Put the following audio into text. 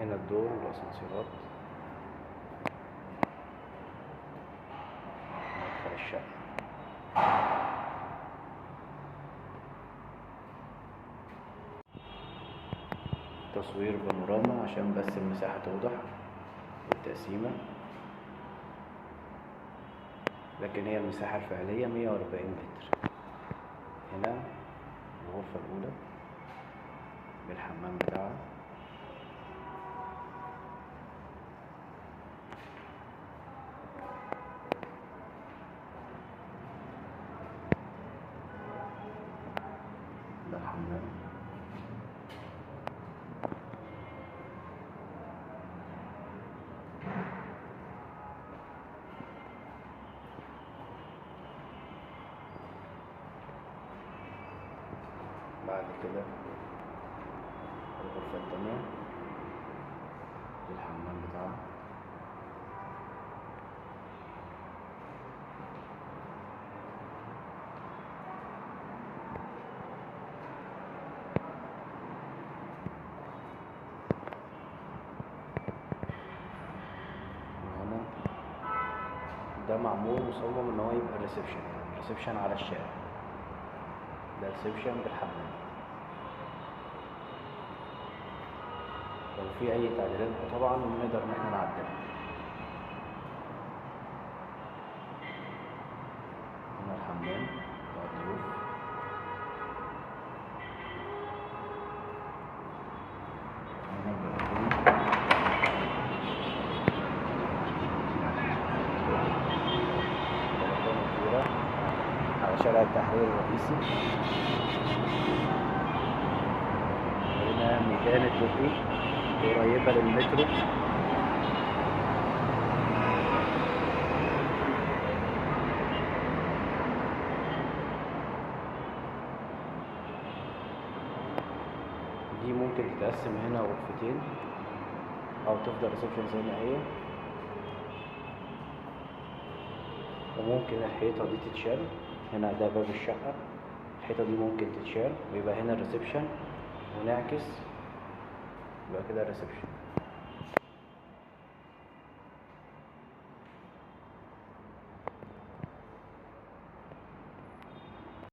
هنا الدور والاسانسيرات، مدخل الشقة. تصوير بانوراما عشان بس المساحة توضح والتقسيمة، لكن هي المساحة الفعلية 140 متر. هنا الغرفة الأولى بالحمام بتاعها، ده الحمام. بعد كده الغرفة التانية بالحمام بتاعها. وهنا ده معمول مصمم ان هو يبقى reception، reception على الشارع. ده reception بالحمام. لو في اي تعديلات طبعا نقدر ان احنا نعدلها. هنا الحمام بتاع الضيوف. هنا البلكونه. بلكونة كبيرة على شارع التحرير الرئيسي. هنا ميدان الدقي، قريبة للمترو. دي ممكن تتقسم هنا غرفتين او تفضل reception زي ما هي، وممكن الحيطة دي تتشال. هنا ده باب الشقة، الحيطة دي ممكن تتشال ويبقى هنا ال reception، ونعكس يبقى كده ال reception.